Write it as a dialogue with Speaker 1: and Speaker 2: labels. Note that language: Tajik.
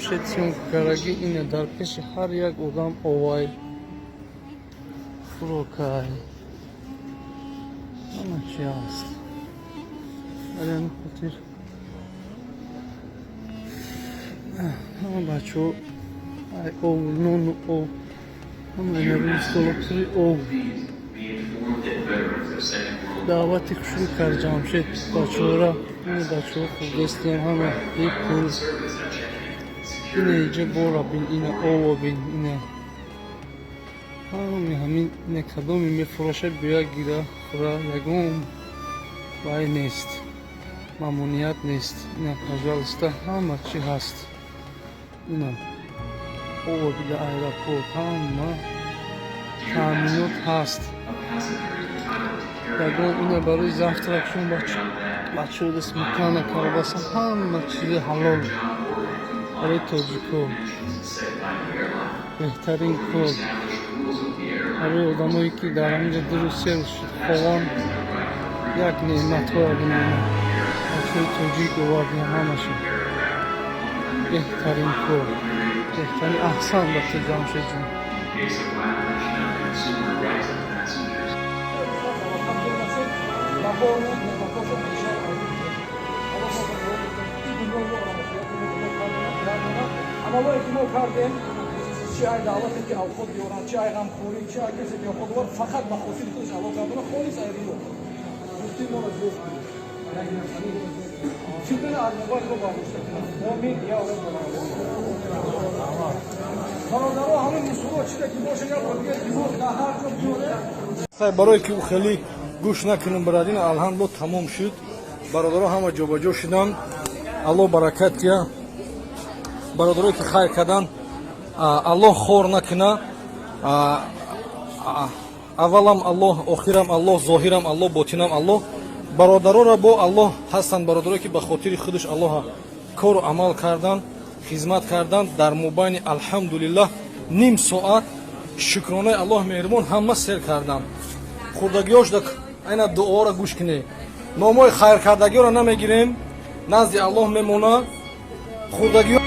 Speaker 1: Ҷамшед съёмка кардаги, ина дар пеши ҳар як одам овай, хӯрокай, ҳама чи ҳаст. Барои ҳамин хотир ҳама бачаҳо ай ов, нону ов, ҳама ина рӯи столо пури ов. Даъвати хушрӯ кард Ҷамшед бачаҳора. Ина бачаҳо хурдестиям, ҳама бепул. Ина иҷа бора бин, ина ово бин, ина ҳами ҳамин, ина кадоме мефураша, биёя, гира, хӯра, ягон вай нест, мамуният нест. Ина, пожалуйста, ҳама чӣ ҳаст. Ина ово бида, аэропорт ҳама таъминот ҳаст. Ягон ина барои завтракшон бачаҳо сметана, колбаса, ҳама чизи ҳалол барои тоҷико. Беҳтарин кор барои одамое, ки дар ҳаминҷа 2 рӯз, 3 рӯз хованд, як неъматҳоя бинема. Бачаҳои тоҷик овардем ҳамаша. Беҳтарин кор, беҳтарин, аҳсан ба ту, Ҷамшедҷон.
Speaker 2: Case of violation of consumer rights of passengers.
Speaker 3: Бақо неъматҳошон бештар азим. Аллоҳ ин дунё мо амалое, ки мо кардем, чи ай даъвате, ки авқот биёранд, чи ай ғамхорӣ, чи ай касе, ки авқот овард, фақат ба хотири худаш Аллоҳ гардона, холис ай риё. Дӯстии моро зиёд кунед, фитнара аз мобайн мо бардошта кунад. Омин я бародаро. Ҳамин мусулмо чизе ки боша, як бор дига илтимос, дар ҳар ҷо биёре.
Speaker 4: Барое ки ӯ хеле гӯш накунем, барадин, алҳамдулилла, тамом шуд. Бародаро ҳама ҷобаҷо шуданд. Аллоҳ баракат кия. Бародарое, ки хайр карданд, Аллоҳ хор накуна. Аввалам Аллоҳ, охирам Аллоҳ, зоҳирам Аллоҳ, ботинам Аллоҳ. Бародароро бо Аллоҳ ҳастанд, бародарое, ки ба хотири худаш Аллоҳ кору амал кардан, хизмат кардан. Дар мобайни, алҳамдулиллаҳ, ним соат, шукронаи Аллоҳ меҳрубон, ҳама сер карданд. Хурдагиёш айна дуоро гӯш кунед. Номҳои хайркардагиёро намегирем, назди Аллоҳ мемонад хурдагиё.